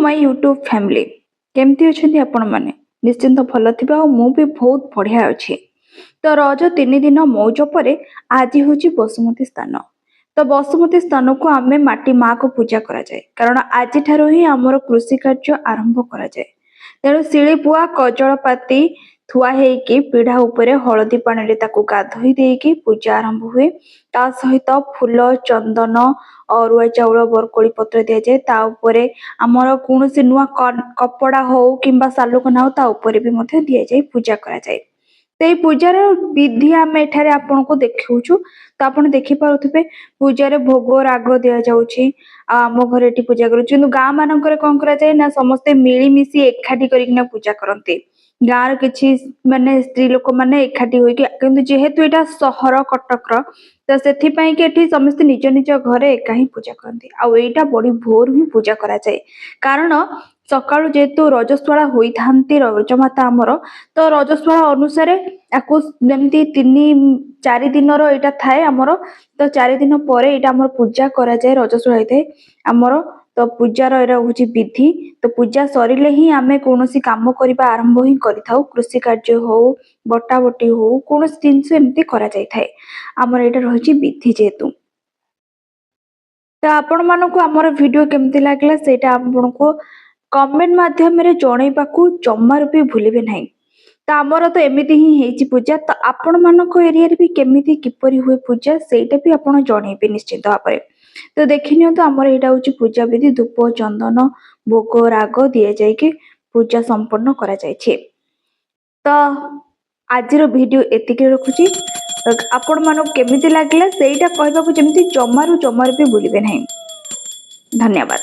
My YouTube family. କେମିତି ଅଛନ୍ତି ଆପଣମାନେ? ନିଶ୍ଚିନ୍ତ ଭଲ ଥିବେ ଆଉ ମୁଁ ବି ବହୁତ ବଢ଼ିଆ ଅଛି। ତ ରଜ 3 ଦିନ ମଉଜ ପରେ ଆଜି ହେଉଛି ବସୁମତୀ ସ୍ନାନ। ତ ବସୁମତୀ ସ୍ନାନକୁ ଆମେ ମାଟି ମାକୁ ପୂଜା କରାଯାଏ, କାରଣ ଆଜିଠାରୁ ହିଁ ଆମର କୃଷି କାର୍ଯ୍ୟ ଆରମ୍ଭ କରାଯାଏ। ତେଣୁ ଶିଳିପୁଆ, କଜଳପାତି ଥୁଆ ହେଇକି ପିଢା ଉପରେ ହଳଦୀ ପାଣିରେ ତାକୁ ଗାଧୋଇ ଦେଇକି ପୂଜା ଆରମ୍ଭ ହୁଏ। ତା ସହିତ ଫୁଲ, ଚନ୍ଦନ, ଅରୁଆ ଚାଉଳ, ବରକୋଳି ପତ୍ର ଦିଆଯାଏ। ତା ଉପରେ ଆମର କୌଣସି ନୂଆ କପଡ଼ା ହଉ କିମ୍ବା ସାଲୁକନା ହଉ, ତା ଉପରେ ବି ମଧ୍ୟ ଦିଆଯାଇ ପୂଜା କରାଯାଏ। ତ ଏଇ ପୂଜାର ବିଧି ଆମେ ଏଠାରେ ଆପଣଙ୍କୁ ଦେଖାଉଛୁ। ତ ଆପଣ ଦେଖିପାରୁଥିବେ, ପୂଜାରେ ଭୋଗ ରାଗ ଦିଆଯାଉଛି। ଆଉ ଆମ ଘରେ ଏଠି ପୂଜା କରୁଛୁ। କିନ୍ତୁ ଗାଁ ମାନଙ୍କରେ କଣ କରାଯାଏ ନା, ସମସ୍ତେ ମିଳିମିଶି ଏକାଠି କରିକିନା ପୂଜା କରନ୍ତି। ଗାଁର କିଛି ମାନେ ସ୍ତ୍ରୀ ଲୋକମାନେ ଏକାଠି ହୋଇକି। କିନ୍ତୁ ଯେହେତୁ ଏଇଟା ସହର କଟକର, ତ ସେଥିପାଇଁ କି ଏଠି ସମସ୍ତେ ନିଜ ନିଜ ଘରେ ଏକା ହିଁ ପୂଜା କରନ୍ତି। ଆଉ ଏଇଟା ବଡି ଭୋରୁ ହିଁ ପୂଜା କରାଯାଏ, କାରଣ ସକାଳୁ ଯେହେତୁ ରଜସ୍ୱଳା ହୋଇଥାନ୍ତି ରଜମାତା ଆମର, ତ ରଜସ୍ୱଳା ଅନୁସାରେ ଆକୁ ଯେମିତି 3-4 ଦିନର ଏଇଟା ଥାଏ ଆମର। ତ 4 ଦିନ ପରେ ଏଇଟା ଆମର ପୂଜା କରାଯାଏ, ରଜସ୍ୱଳା ହେଇଥାଏ ଆମର। ତ ପୂଜାର ଏଇଟା ହଉଛି ବିଧି। ତ ପୂଜା ସରିଲେ ହିଁ ଆମେ କୌଣସି କାମ କରିବା ଆରମ୍ଭ ହିଁ କରିଥାଉ। କୃଷି କାର୍ଯ୍ୟ ହଉ, ବଟା ବଟି ହଉ, କୌଣସି ଜିନିଷ ଏମିତି କରାଯାଇଥାଏ। ଆମର ଏଇଟା ରହିଛି ବିଧି ଯେହେତୁ। ତ ଆପଣମାନଙ୍କୁ ଆମର ଭିଡିଓ କେମିତି ଲାଗିଲା, ସେଇଟା ଆପଣଙ୍କୁ କମେଣ୍ଟ ମାଧ୍ୟମରେ ଜଣେଇବାକୁ ଜମାରୁ ବି ଭୁଲିବେ ନାହିଁ। ତ ଆମର ତ ଏମିତି ହିଁ ହେଇଛି ପୂଜା। ତ ଆପଣମାନଙ୍କ ଏରିଆରେ ବି କେମିତି କିପରି ହୁଏ ପୂଜା, ସେଇଟା ବି ଆପଣ ଜଣେଇବେ ନିଶ୍ଚିନ୍ତ ଭାବରେ। ତ ଦେଖି ନିଅନ୍ତୁ, ଆମର ଏଇଟା ହଉଛି ପୂଜା ବିଧି। ଧୂପ, ଚନ୍ଦନ, ଭୋଗ ରାଗ ଦିଆଯାଇକି ପୂଜା ସମ୍ପନ୍ନ କରାଯାଇଛି। ତ ଆଜିର ଭିଡିଓ ଏତିକି ରଖୁଛି। ତ ଆପଣମାନଙ୍କୁ କେମିତି ଲାଗିଲା, ସେଇଟା କହିବାକୁ ଯେମିତି ଜମାରୁ ଜମାରୁ ବି ଭୁଲିବେ ନାହିଁ। ଧନ୍ୟବାଦ।